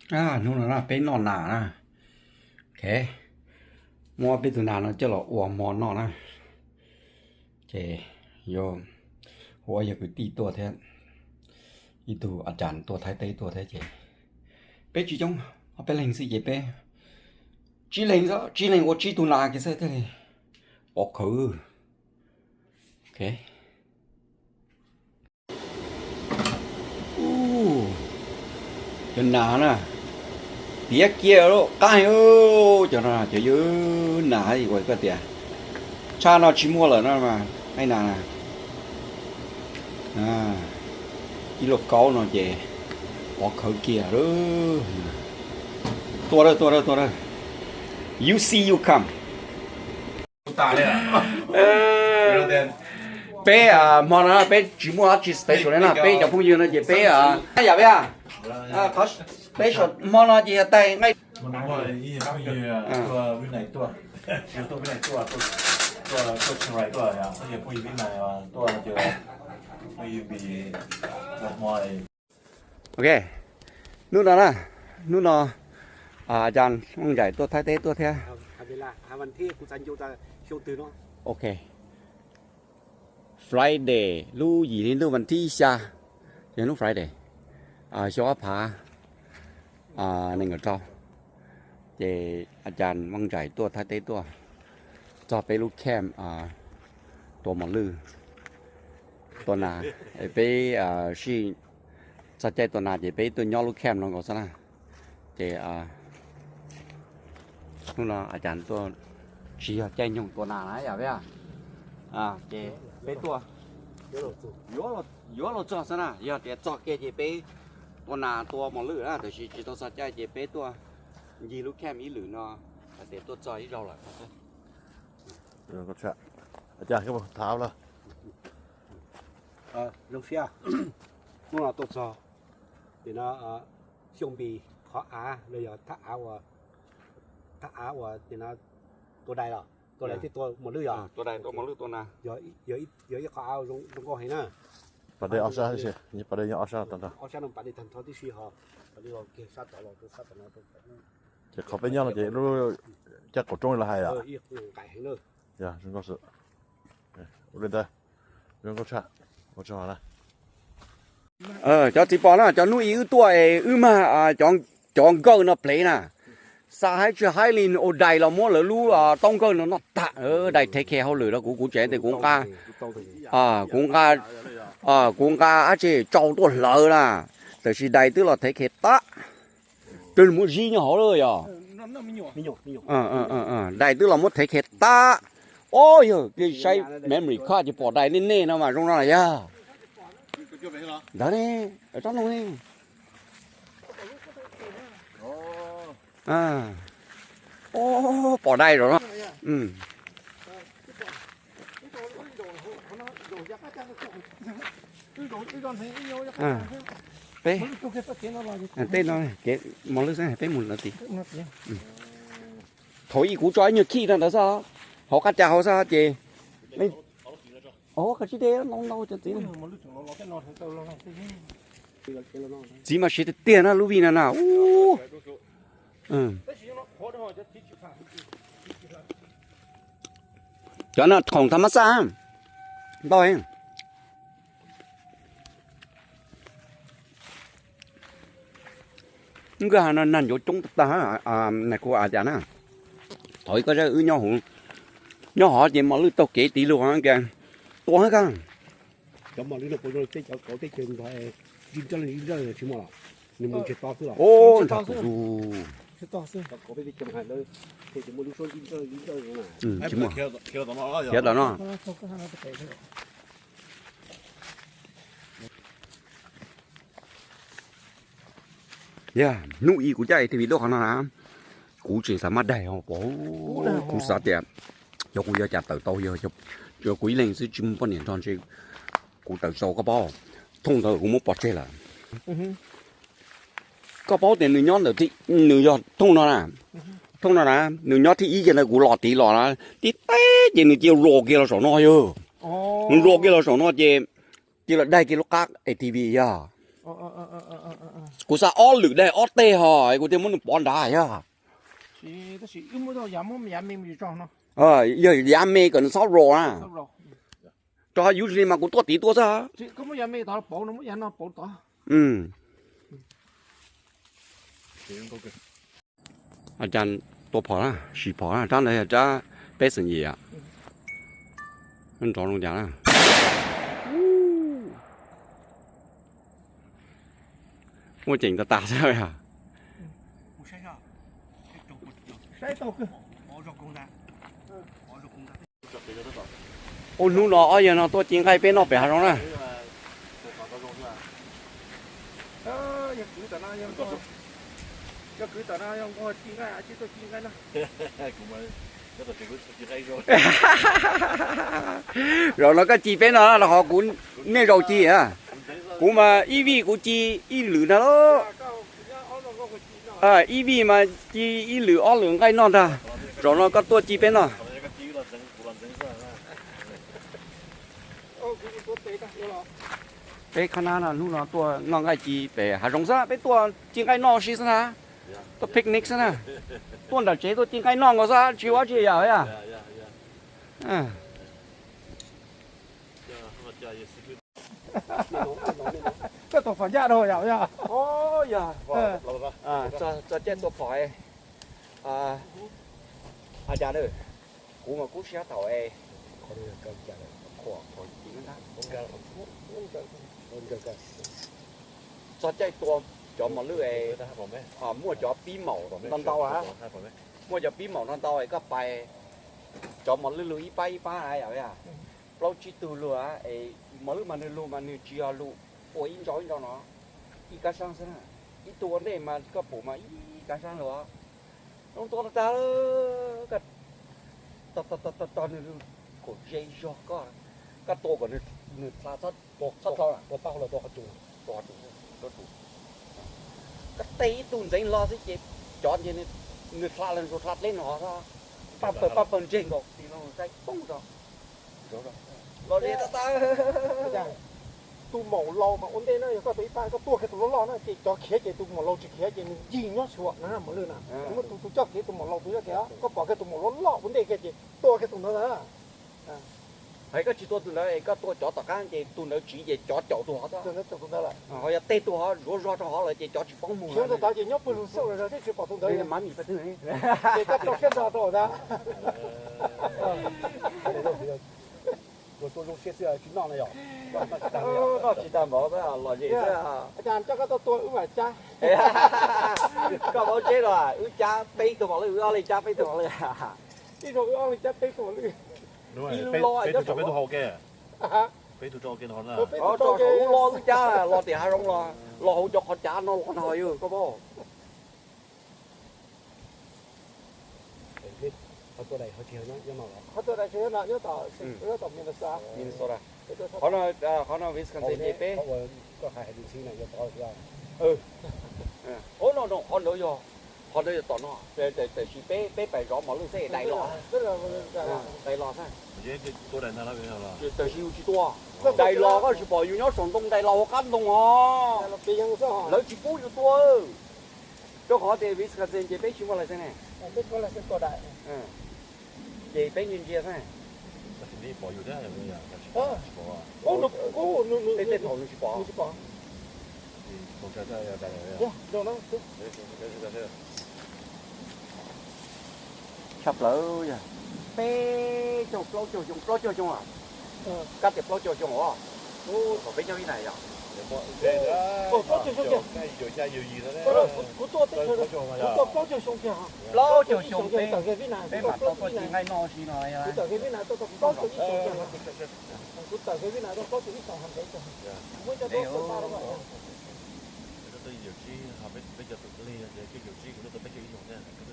Hnub no na peb noj nas na. Ok, muab peb tus nas no coj los ua hmo noj na. Ces yuav hu ob yawg kwv tij tuaj thiab, ib tug a cas tuaj Thaib teb tuaj thiab ces peb tsis coob, ob peb leeg xwb ces peb tsib leeg, tsib leeg ua tsib tug nas kiag xwb thiaj li pov khawv. Ok. Cov nas na, piav kiag lub qab heev, cov no cov yog nas ua koj tias tshaj no tsis muaj lawm no mas, nas ib lub kaub no ces pov khawv kiag. Tuaj, tuaj, tuaj, tuaj. You see, you come. Peb hmo no peb tsis muaj dab tsi special li no, peb cov phooj ywg no ces peb, yam peb, peb hmo no ces yog tais nqaij. Ok, hnub no na, hnub no a cas Vaj Ntsaim tuaj Thaib teb tuaj thiab. Ok, Friday lub yim hli ntuj vas thib xya, yog hnub Friday, xyoo ob phav nees nkaum rau, ces a cas Vaj Ntsaim tuaj Thaib teb tuaj txog peb lub camp tua mos lwj, tua nas. Peb sij txog caij tua nas ces peb tuaj nyob lub camp no nkaus xwb na. Ces hnub no a cas tuaj, tsis yog caij nyoog tua nas na yom peb, ces peb tuaj yuav luag txog xwb na, yog tias txog kiag ces peb tua nas tua mos lwj na, tiam sis tsis tau txog caij ces peb tuaj ncig lub camp ib lwm no, hais tias tuaj txog ib zaug lawm. Zoo siab, hnub no tuaj txog tim no, Xyooj Npis qhov av los yog thaj av uas, thaj av uas tim no tua dais los tua dais thiab tua mos lwj yog, yog ib qhov av zoo nkauj heev na. Pas dej ob sab, pas dej nyob ob sab, ob sab no pas dej tag nrho tib si ho, pas dej los kiag sab tod los rau sab tom no. Ces qhov peb nyob no ces lub caj qaum roob los hais yom. Yog zoo nkauj xwb. Ua li ntawd, zoo nkauj tshaj, ua tsaug na. Cov txiv pom na, cov hnub ib wb tuaj es wb mag cov nkawj no plev na, xav haib tsis haib li ua dais los muab lawv lub taub nkawj no noj tag. Dais thev khe hauj lwm rau kuv, kuv tseem tias kuv nqa, kuv nqa, kuv nqa dab tsi tsau tuaj hlawv na, tiam sis dais twb los thev khe tag. Twb muab zib nyob hauv lawm yog. Dais twb los muab thev khe tag. Ob yawg saib memory card ces pom dais nej nej no mas zoo no yog. Ntawd ne, tsob no ne. Pom dais rau no. Peb, tej no kev mos lwj xwb, peb mus lawm tid. Thaum ub kuv tso ib nyuag khij rau ntawd xwb, hauv qab cas hauv xwb ces, o, koj tsis de no ntau cov txiv. Txiv mas siv tiag tiag na lub vij no na. Cov no khoom thav mab xaj ntau. Nkaj no nag ncuav coob tag, nag kuv a cas na. Thaum ub koj zaj wb nyob hauv, nyob hov ces mos lwj taug kev tiv luag ke, tua hab kag. Cov mos lwj no puas zoo tej cov kauv teb chaws nrog, zib nrawj zib nrawj tsis muaj los, nws mus ntsiag to xwb los. Ntsiag to xwb. Cov kauv peb teb chaws hais lawv, ces muaj lub suab zib nrawj zib nrawj no na. Tsis muaj. Khiav tom no. Yog, hnub ib kuv caj A T V lub qhov no na, kuv tseem xav maj daig, kuv xav tias cov kuv yuav cas tawm tau, yog kuv ib leeg xwb tsis muaj poj niam nrog ntshe kuv tawm tsis tau, koj paub. Thooj ntawd kuv muab pov tseg lawm. Koj paub tias nws nyob ntawm, nws yog thooj no na, thooj no na, nws nyob thib ib kiag ntawd, kuv los tid los na, tib teb ces nws cia li los kiag los saum no yog. Nws los kiag los saum no ces cia li daig kiag lub qab A T V yog. Kuv xa ob lwm dab ob teg ho kuv thiaj muab nws pov nrad yog. Yog yav me kom nws txhob raus na. Rau usually mas kuv tuaj tid tuaj xwb. Tua phom na, sim phom na, rab ntawd yog rab peb xeem yim. Nrov zoo cas na. Muaj ceem tas tas xwb yog. Ua hnub no ob yawg no tuaj ci nqaij peb noj pem hav zoov na. Zaum no koj ci peb no los ho kuv niaj zaus ci. Kuv mas ib vij kuv ci ib lwm ntag lauj. Ib vij mas ci ib lwm ob lwm nqaij noj ntag. Zaum no koj tuaj ci peb noj. Peb khab nab no hnub no tuaj noj nqaij ci pem hav zoov xwb, peb tuaj ci nqaij noj si xwb na. Tuaj picnic xwb na. Tuaj nram tsev tuaj ci nqaij noj nkaus xwb, tsis ua tsi yam yog. Koj tus phom ncaj dhau yom yog. Txog caij tua phom. Kuv mas kub siab thaum es txog caij tua cov mos lwj es muaj cov pib maum ntau ntau, muaj cov pib maum ntau ntau es koj pais cov mos lwj lug ib pab ib pab yom, plaub tsib tug lug es mos lwj mas nws lug mas nws tsis yog lug ua ib ntsau ib ntsau no, ib kab sab xwb na. Ib tug ua ntej mas koj pum mas ib kab sab lug. Zoo tua tag tag, tog tog tog nws kaum ze zog koj, koj tua kom nws hla txhob dhau, koj teg ib tug ntxeev hlo xwb ces cov nws hla los ntsuag hla dleb no xwb, paj pawg paj pawg ntseg nkaus tis no saib poob rau. Los li tag tag. Tus maum laus mas ua ntej na, yog koj tua ib pab koj tua kiag tus loj loj na ces cov khiav ces tus maum laus tsis khiav ces nws ncig nyob xyuas na, mos lwj na. Muab tus tus coj kev, tus maum laus tus coj kev, koj pom kiag tus maum loj loj ua ntej kiag ces tua kiag tus ntawd na. Hais koj tsis tua tus ntawd es koj tua cov tom qab ces tus ntawd tsiv ces cov caum tus hov xwb. Ho yog tej tus hov zuav zog rau hov lawm ces cov tsis poob mus. Khiav tod ces nyob pawg lug xwb los tsis pom tus ntawd. Ces koj tso siab ntso rau ntag. Ua zoo siab xwb tsis noj no yog. Noj tsis tag npaum los zem xwb. Coj koj tuaj tua wb mam cab. Koj paub tseb los wb cab peb tug mos lwj, wb ob leeg cab peb tug mos lwj. Ib zaug wb ob leeg cab peb tug mos lwj. Ib lub lob peb tug hau ke. Peb tug tso ke no na. Tso saum lub lob wb cab los tim hav zoov los, los hauv cov qhov cav no los no yog koj paub. Qhov tua dais tsis yog nyob no los? Qhov tua dais tsis yog no, nyob tom Minnesota. Qhov no, qhov no Wisconsin ces peb. Ub, no qhov ntawd yog, qhov ntawd yog tom no, tab sis peb, peb pais zov mos lwj xwb dais los, dais los xwb. Tab sis yus tsis tua, dais los koj tsis pom yus nyob saum ntoo dais los hauv qab ntoo os. Lawv tsis pub yus tua. Rau qhov tias Wisconsin ces peb tsis muaj license ne. Ces peb ntsia ntsia xwb. Tej thaum nws tsis pom. Tshaj plaws yog peb caug plaub caug xyoo, plaub caug xyoo a. Kab tias plaub caug xyoo os. Thaum peb nyob Vib Nais yog. Kuv tuaj teb chaws, kuv tuaj plaub caug xyoo kiag. Plaub caug xyoo peb, peb mam tau tuaj ci nqaij noj si no. Kuv tawm Vib Nais tuaj tau plaub caug ib xyoos kiag. Kuv tawm Vib Nais tuaj plaub caug ib xyoos hais ntev kiag. Muab cov duab xwb ta rau.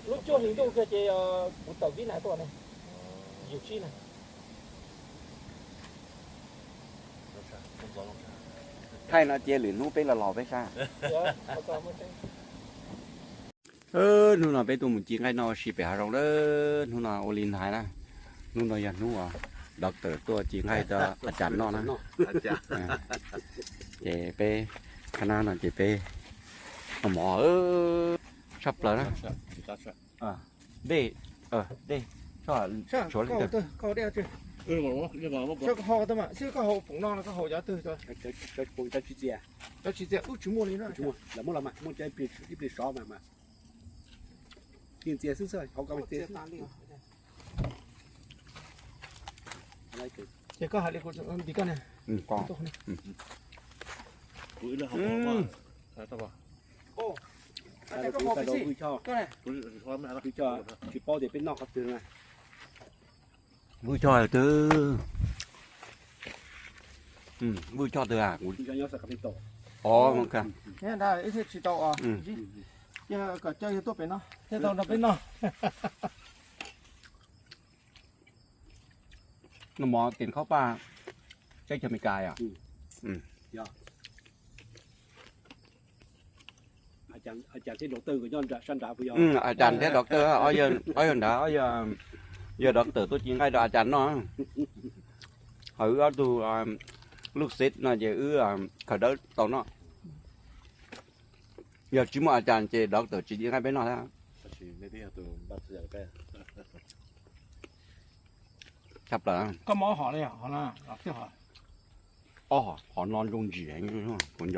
Lub cuaj hlis ntuj kiag ces kuv tawm Vib Nais tuaj ne. Yus tsib na. Thaij no cia lwm hnub peb los los peb saib. Hnub no peb tuaj mus ci nqaij noj ua si pem hav zoov lawm. Hnub no ua li ntawd na. Hnub no yog hnub uas doctor tuaj ci nqaij rau a cas noj na. Ces peb khab nab no ces peb Noj mov tshaj plaws na. Dej, dej, tshuav li ntawd. Koj haus poom no los koj haus cov twg? Cov tsis txias. Cov tsis txias wb tsis muaj li na. Lawv muaj los mas muaj cov ib pliag sov mas mas. Ntxias xwb xwb, hauv ko ntxias xwb. Ces koj hais li kuv nti koj ne. Vwj choj, tsis paub tias peb noj qhov twg na. Vwj choj twg, vwj choj twg a? Ib txhia tsis tau os, kom coj yawg tuaj pem no thiaj tau nrog peb noj. Noj mov tes khaub paj teb chaws Amelikas yom. As cas thiab doctor, ob yawg nrad, yawg doctor tuaj ci nqaij rau as cas noj. Hos wb ob tug luj xib no ces wb khaws dawb tau noj. Yog tsis muaj as cas ces doctor tsis ci nqaij peb noj thiab. Tshaj plaws. Ob hom no zoo ntsis kuv nco.